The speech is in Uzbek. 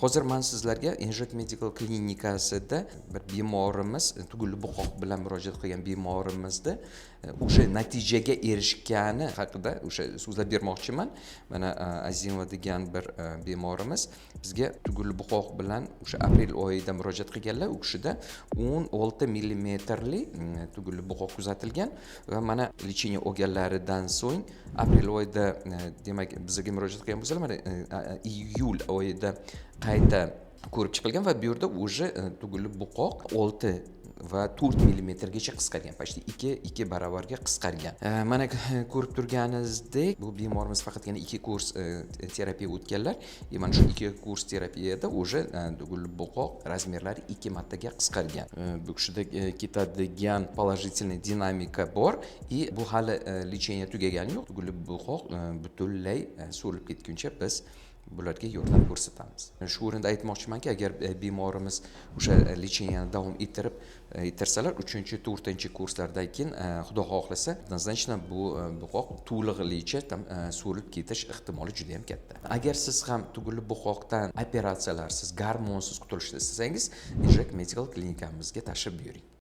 Hozir man sizlarga Inject Medical klinikasida bir bemorimiz, tugunli bo'qoq bilan murojaat qilgan bemorimizni o'sha natijaga erishgani haqida o'sha so'zlab bermoqchiman. Mana Azimova degan bir bemorimiz bizga tugunli bo'qoq bilan o'sha aprel oyida murojaat qilganlar. U kishida 16 millimetrli tugunli bo'qoq kuzatilgan va mana лечение olganlaridan so'ng aprel oyida demak, bizga murojaat qilgan bo'lsalar, mana iyul oyida qayta ko'rib chiqilgan va bu yerda уже tugunli bo'qoq 6 va 4 millimetrgacha qisqargan, почти ikki baravarga qisqargan. Mana ko'rib turganingizdek, bu bemorimiz faqatgina ikki kurs terapiya o'tganlar и mana shu ikki kurs terapiyada уже tugunli bo'qoq размер lari ikki martaga qisqargan. Bu kishida ketadigan положительный dinamika bor и bu hali лечение tugagani yo'q. Tugunli bo'qoq butunlay so'lib ketguncha biz bularga yordam ko'rsatamiz. Shu o'rinda aytmoqchimanki, agar bemorimiz o'sha лечение ni davom ettirsalar, uchinchi, to'rtinchi kurslardan keyin xudo xohlasa, однозначно bu bo'qoq to'lig'icha там so'lib ketish ehtimoli juda yam katta. Agar siz ham tugunli bo'qoqdan operatsiyalarsiz, gormonsiz qutulishni istasangiz, Inject Medical klinikamizga tashrif buyuring.